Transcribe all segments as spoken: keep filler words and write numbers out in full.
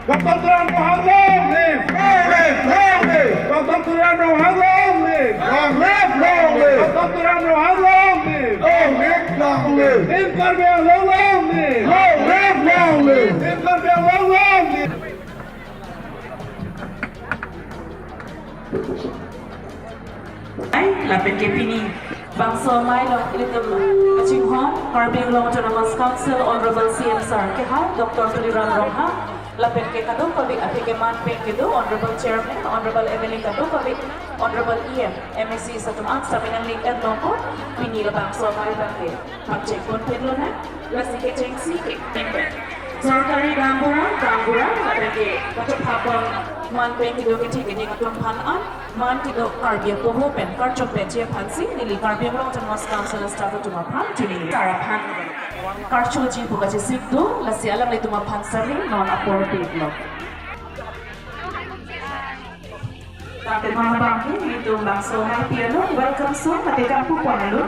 Doctor Tuliram Ronghang long live! Long live! Long live! Doctor Tuliram Ronghang long live! Long live! Long live! Doctor Tuliram Ronghang long live! Long live! Long live! Team Karbi Anglong long live! Long live! Long live! Team Karbi Anglong long live! Ai, lapen ke pini bangso amei along ilitum kachinghon Karbi Anglong Autonomous Council Honorable C M Sir kehai Doctor Tuliram Ronghang, lapen ke kadokave aphike man pen kedo Honorable Chairman, Honorable M L A kadokave, Honorable E M, M A Cs atum an sitame nangli-et longpo, pini labangso amei abang ke pangcheng pon pen lonang, lasi kechengsi ke. Sorkari gaonbura, gaonbura, lapen ke kachephabon man pen kedo kethe keding atum aphan an, man kedo Karbi apoho pen karchok pen che aphansi, neli Karbi Anglong Autonomous Council staff atum aphan, chini sar aphan karchoji pu kachesik do, lasi alanglitum aphan sari non apor pik lo. Tangte ma abang ke, ilitum bangso amei piano, welcome song, mate kangpu pon lo.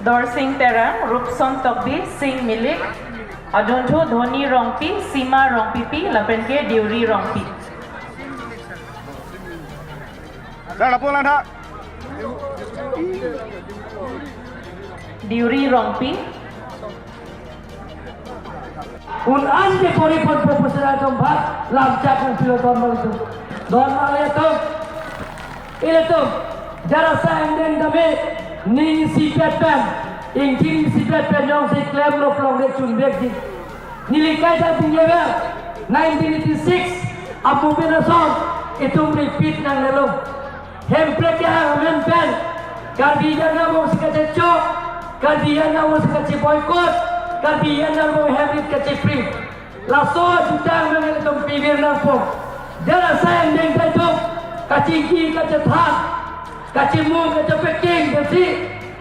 Dorsing Terang, Rupson Tokbi, Sing Milik, adunthu Dhoni Rongpi, Sima Rongpipi, lapen ke Deuri Rongpi. Sir, lapu lang tha. Deuri Rongpi. Un-an ke pori pon proposal atum aphan lamchak un pilo don malitum. Don malitum. Ilitum. Jara sa angdeng dame ning sipet pen. Ingting sipet pen jongsi klem lo plong de chun bek di. Neli kaita tinglever nineteen eighty-six apu pen ason itum repeat nangnelo. Hemprek kehang amen pen Karbi Anglong si kachechok, Karbi Anglong si kacheboycott, Karbi Anglong hem rit kachepri. Laso jutang nang itum pivir nangpo. Jara sa angdeng ta itum kachingki kachethang. Kachimung kachepeking kesi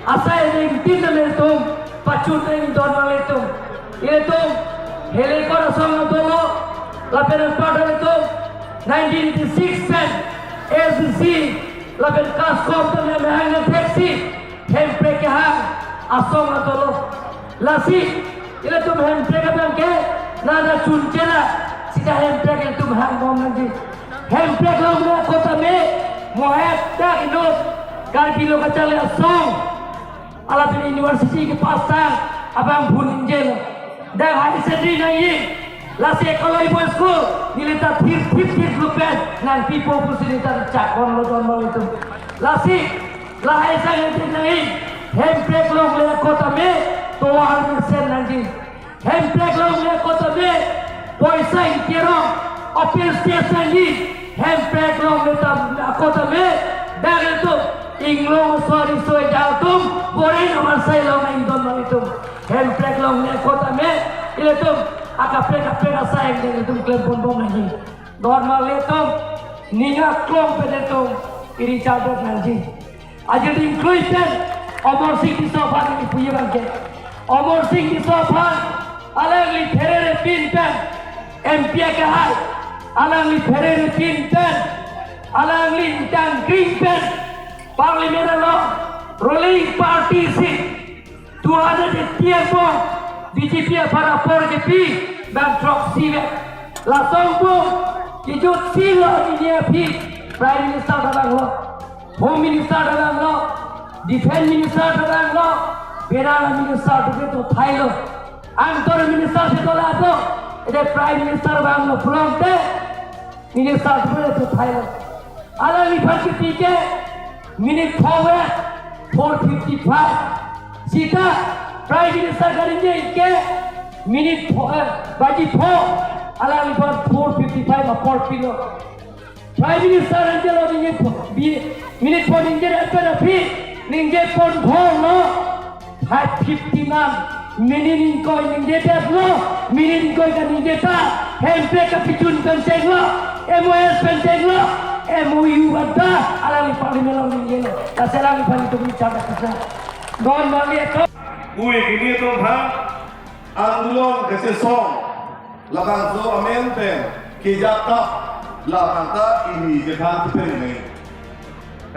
asai ring tin na ilitum pachun ring don malitum. Ilitum Helikon asong adolo lapen anparta ilitum nineteen eighty-six pen A D C lapen KASCOM pen mehang nang theksi Hemprek kehang asong adolo. Lasi ilitum Hemprek abang ke nana chunchela sita Hemprek ilitum hangbom nangji. Hemprek longle ako tame mohet dak inut Karbi lo kacharli asong. Alapin university kepass tang abang phu ningje lo. Dak higher secondary nangji. Lasi Ekaloi Boys School neli ta thir thir thir lupen nangpipo pusi neli ta chakon lo don malitum. Lasi lahai sang nangji. Hemprek longle ako tame tovar mesen nangji. Hemprek longle ako tame poisa ingkirong, office case nangji. Hemprek longle tam ako tame dak itum inglong sori soi jal tum boring amarsai long nang don malitum. Hemprek longle ako tame ilitum akaprek kaprek asai angdeng itum klem pon bom nangji. Don malitum ning aklong pen itum iri chadot nangji. Ajir dingklui pen Amarsing Tisso aphan neli puji abang ke. Amarsing Tisso aphan alangli pherere pin pen M P akehai, alangli pherere pin pen, alangli ingtang kring pen Parliament along ruling party si two hundred eighty angbong B J P aphan apor kepi bang throksi vek. Laso angbong kejut si lo nini aphi Prime Minister ta vanglo. Home Minister ta vanglo, Defense Minister ta vanglo, penang Minister atum ke dothailo. Antor Minister si dola atum, ede Prime Minister vanglo pulote, Minister atum ke dothailo. Alangliphan kepi ke minute pho vek, four fifty-five. Sita Prime Minister kaningje ke minute pho, eh, baji pho, alangliphan four fifty-five apor pilo. Prime Minister ningje lo ningje pho, bi-, minute pho ningje pen aphi, ningje pon pho lo, five fifty man, minute ingkoi ningje det lo, minute ingkoi kaningje ta, Hemprek kapachun pen chenglo, M O S pen chenglo, M O U ada, alangli Parliament along ningjelo, lasi alangliphan itum bichar kasa. Don mali ato. Ui kini atum ha, andolon kachesong, labangso amen pen. Kejap tap, la nangta ini chethan chepen nai.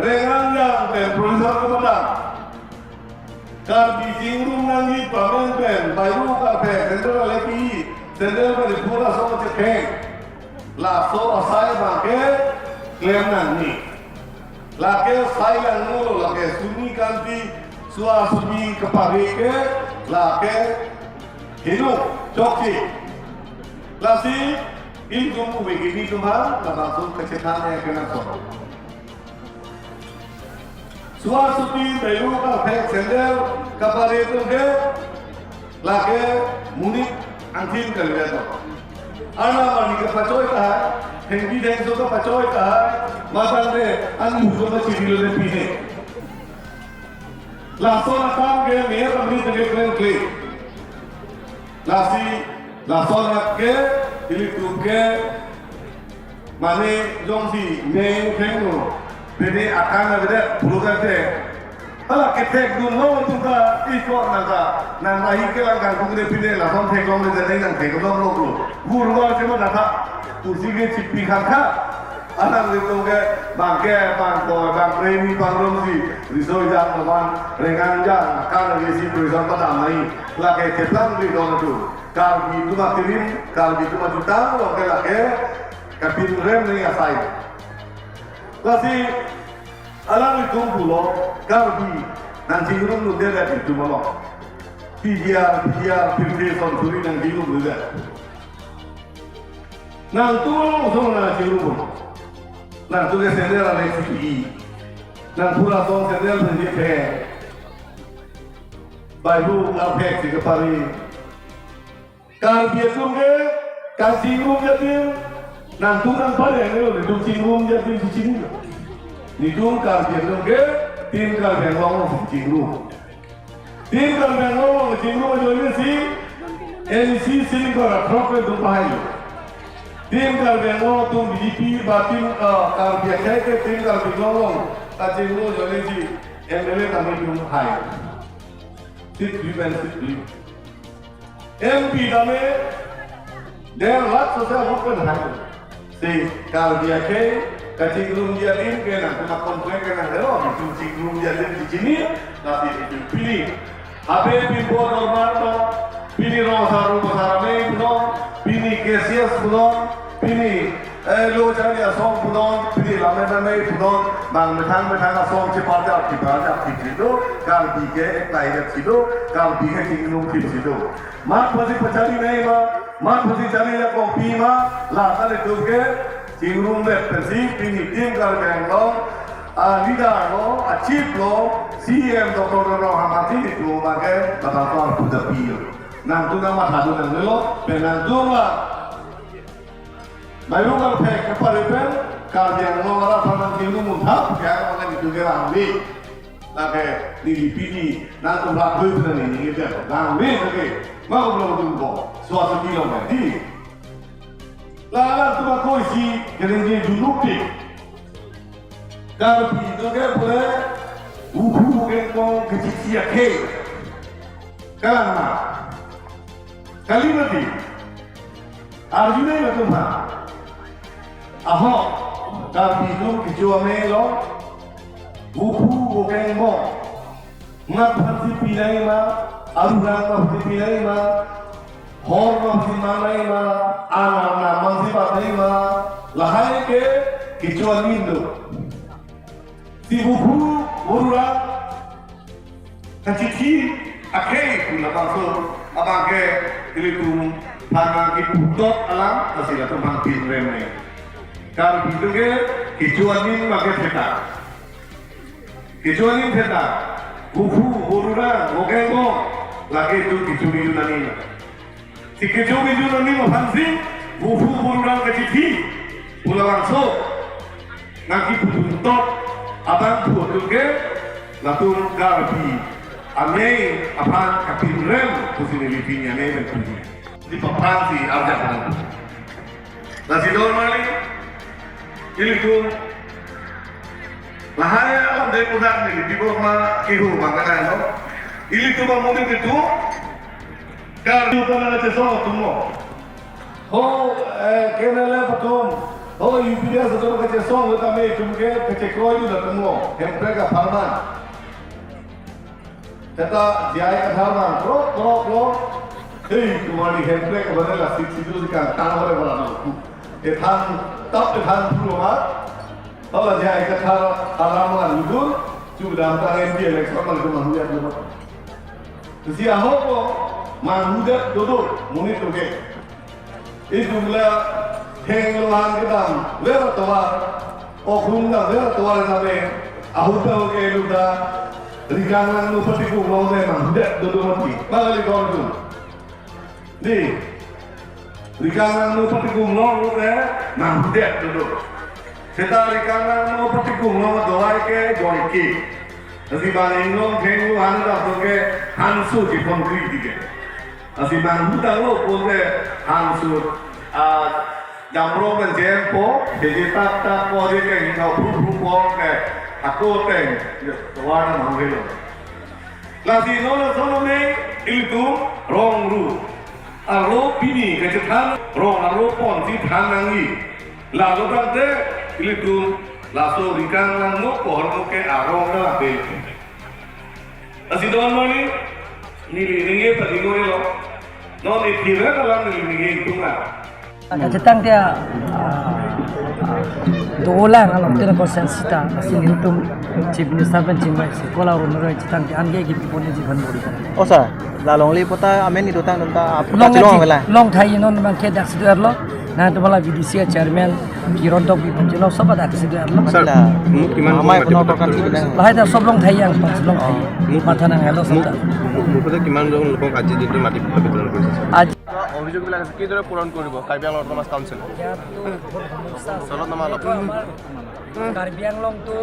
Rengang yang pen professor kepadang. Karbi chingrum nangji pamen pen, bayu karpet, sandal alepi, sandal pen pura so chepeng. Laso asai abangke klem nangne. Lake sai langno lo, lake suni kanti, sua suni kepari ke, lake hinu, chokche. Lasi, ilitum ubi gini tumha, labangso kachethan ya kenang so. Sua suti bayu karpet sandal kepari atum ke, lake monit angthin kalian lo. Arnam arni kepachoi tahai, thengpi thengso kepachoi tahai, matang de anu so kachiri lo de pine. Lason akam ke mer kami tengke keren kle. Lasi, lason ak ke, ilitum ke, mane jongsi ne thengno, pene akan avedet, pulukan te. Hala kethek dunlo atum ta, ikot nangka, nang lahir kelang kangkung de pine, lason theklong de nang theklong lo lo. Guru wa cema datha, kursi ke chipi khangkha. Alanglitum ke, bangke, bangkoi, bangpremi, bangrumsi, riso jang, bang, rengang jang, akan avesi, professor padam nai, lake cheplang di dong tu. Karbi atum atirim, Karbi atum ajutang, lo ke lake, kapinrem nai asai. Lasi, alanglitum pulo, Karbi, nang chingrum nu dede atum lo. P G R, P G R, pirthe son suri nang chingrum nu dede. Nangtum along osomar nang chingrum. Nangtum ke sandal ale chipi. Nang pura song sandal sandal phe. Bayu nang phe si kepari. Karbi atum ke kachingrum jatim. Nangtum nang pari ang lo, nangtum chingrum jatim si chingrum. Nangtum Karbi atum ke Team Karbi Anglong si chingrum. Team Karbi Anglong chingrum ajoine si N C C ni kora throk ke dum pahai lo. Team Karbi Anglong atum B J P ba team, ah, Karbi akhei ke Team Karbi Anglong kachingrum ajoine si M L A tame dum hai. Seat beli pen seat beli. M P tame der lakh sose ahok pen hai. Si Karbi akhei kachingrum dia din ke nangtum akon ke nang hero, nangtum chingrum dia din di chini, lasi nangtum pini. Habe pimpo dorbar to, pini rong saru pasar me punon, pini K C S punon, pini, eh, lo chari asong punon, pini lame lame punon, bang methang methang asong cheparjap cheparjap si do, Karbi ke eklai si do, Karbi ke chingrum si do. Mat pasi pachari nai ma, mat pasi chari ya kopi ma, la kalitum ke, chingrum vet pensi, pini Team Karbi Anglong, a leader lo, a chief lo, C M Doctor Ronghan Hamathi itu ma ke, batang tor puja pi lo. Nangtum nang matha dun nang lo, pen nangtum la. Bayu karpet kepari pen, Karbi Anglong arat aphan nang chingrum munthap, ya, mana itu ke rangli. Lake, neli pini, nangtum rat hui pina neli ningje, rangli lake, ma ko belum tum ko, sua suti lo ma, di. Lala tum ako isi, kene je junuk di. Karbi atum ke pura, uphu ke kong kecik siak he. Kalang ma. Kali mati. Arjuna ya tum ha. Ahok, Karbi atum kecho amei lo, uphu vokeng bong. Mat aphan si pinai ma, arurang aphan si pinai ma, hor aphan si manai ma, anak nam aphan si patnai ma, lahai ke kecho anin do. Si uphu, arurang, kachithi akhei pu labangso abangke ilitum aphan nangkiputhot alam, lasi latum aphan pinrem nai. Karbi atum ke kecho anin abangke theta. Kecho anin theta. Uphu, arurang, vokeng bong, lake itum kecho anin anin. Si kecho kecho nangji aphan si, uphu arurang kachithi, pu labangso nangkiputhot abangphu atum ke, latum Karbi amei aphan kapinrem pusi neli pini amei pen puji. Di papran si arjap nang. Lasi dormali, ilitum lahai alam de kudak neli, di bok ma kihu bangkanai lo. Ilitum amonit itum, Karbi atum nang cheso atum lo. Ho, eh, kenele Hoi, U P D S atum kachesong lo tame itum ke kachekroi dun atum lo, Hemprek apharman. Seta J I Kathar abang, krok, krok, krok. Hei, tumari Hemprek abang la sik situ si kangtang hore bala tu. Kethan, tap kethan phu lo ma. Hala J I Kathar alam la ludur, chudam tang M P election ma ludur, manghudet lo ma. Lasi ahok lo, manghudet dodo, monit atum ke. Itum la thenglo han kedam, ver tovar, okhum dam ver tovar name, ahut ahut ke luda, rikang nangno patikung long de manghudet dodo mati, Bangali kong tu. Di, rikang nangno patikung long de manghudet dodo. Seta rikang nangno patikung long dovai ke joike. Lasi bang inglong thenglo han kedam atum ke hanso chepon kri dike. Lasi manghu tanglo pon ke hanso, ah, jamrong pen jempo, jadi tak tak po je ke hingkau phu phu po ke hako teng, ya, tovar nang manghu lo. Lasi non ason me ilitum rong ru. Arlo pini kachethan rong arlo pon si than nangji. Lalo tangte ilitum laso rikang nangno pohor ke arong ke lapen. Lasi don mani, neli ningje padi lo. Non iphi re dalam neli ningje itum na. Kachetang dia, ah, ah, dolang along tena konsen sita, lasi nelitum Chief Minister pen chingvai si, kola rum rai chetang dia, anke kipi pon ji phan bori. Oh, sir, la longle pota amen ni dotang dotang, ap-, long kachelong aji, vela. Long thai non bang ke dak situ arlo. Nangtum la V D C chairman Kiron Tokbi pen chelo sob dak situ arlo. Sir, mut kiman amai bong kono mati tokan si bilang. Lahai ta sob long thai yang, pas long thai. Mut matha nang helo sob mut, ta. Mut, mut, mut kiman jon lok aji dintu mati bitoron korise, sir? Aji অভিযোগবিলাক আছে, কিদৰে পূৰণ কৰিব কাৰ্বি আংলং অট'নমাছ কাউন্সিলে? ইয়াত বহুত সমস্যা আছে। চলত নমালক। আমাৰ কাৰ্বি আংলংটো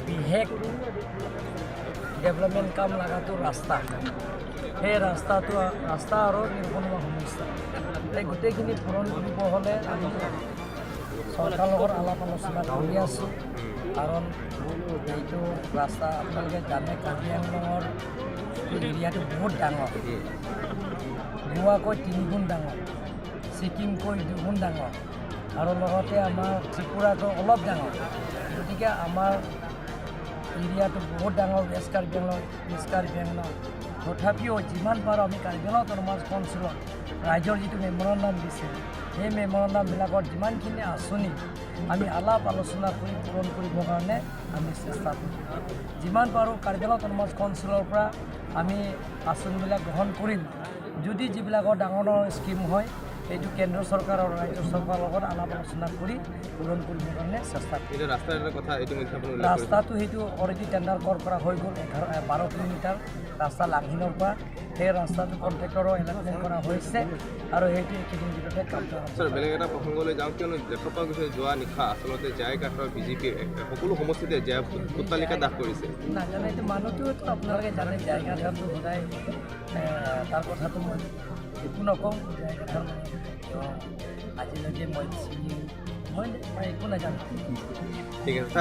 বিশেষ ডেভেলপমেণ্ট কাম লগাটো ৰাস্তা। সেই ৰাস্তাটো, ৰাস্তা আৰু নিৰুপণ হোৱা সমস্যা। এই গোটেইখিনি পূৰণ কৰিব হ'লে আমি চৰকাৰৰ লগত আলাপ আলোচনা কৰি আছোঁ। কাৰণ এইটো ৰাস্তা আপোনালোকে জানে, কাৰ্বি আংলঙৰ এৰিয়াটো বহুত ডাঙৰ, গোৱাকৈ তিনিগুণ ডাঙৰ, ছিকিমকৈ দুগুণ ডাঙৰ, আৰু লগতে আমাৰ ত্ৰিপুৰাটো অলপ ডাঙৰ। গতিকে আমাৰ এৰিয়াটো বহুত ডাঙৰ, ৱেষ্ট কাৰ্বি আংলং, ইষ্ট কাৰ্বি আংলং। তথাপিও যিমান পাৰোঁ আমি কাৰ্বি আংলং অট'নমাছ কাউন্সিলত ৰাইজৰ যিটো মেমৰেণ্ডাম দিছে, সেই মেমৰেণ্ডামবিলাকত যিমানখিনি আঁচনি আমি আলাপ আলোচনা কৰি পূৰণ কৰিবৰ কাৰণে আমি চেষ্টা কৰিম। যিমান পাৰোঁ কাৰ্বি আংলং অট'নমাছ কাউন্সিলৰ পৰা আমি আঁচনিবিলাক গ্ৰহণ কৰিম। যদি যিবিলাকৰ ডাঙৰ ডাঙৰ স্কিম হয়, এইটো কেন্দ্ৰ চৰকাৰ আৰু ৰাজ্য চৰকাৰৰ লগত আলাপ আলোচনা কৰি পূৰণ কৰিবৰ কাৰণে চেষ্টা কৰিম। এতিয়া ৰাস্তাৰ এটা কথা ইতিমধ্যে আপুনি উল্লেখ কৰিছে। ৰাস্তাটো সেইটো অলৰেডি টেণ্ডাৰ কল কৰা হৈ গ'ল, এঘাৰ, এ, বাৰ কিলোমিটাৰ ৰাস্তা লাংহিনৰ পৰা। সেই ৰাস্তাটো কণ্ট্ৰেক্টৰৰ এলটমেণ্ট কৰা হৈছে আৰু সেইটো এইকেইদিন ভিতৰতে কামটো আৰম্ভ ছাৰ, বেলেগ এটা প্ৰসংগলৈ যাওঁ, কিয়নো দেখা পোৱা গৈছে যোৱা নিশা আচলতে জে আই কাথাৰ বিজেপিয়ে সকলো সমষ্টিতে জে আই ভোটালিকা দাহ কৰিছে। নাজানে, এইটো মানুহটোৱেতো আপোনালোকে জানে, জে আই কাথাৰটো সদায়, এ, তাৰ কথাটো মই একো নকওঁ। জে আই কাথাৰ মানুহ, তো আজিলৈকে মই চিনি, মই, মই একো নাজানো। ঠিক আছে ছাৰ।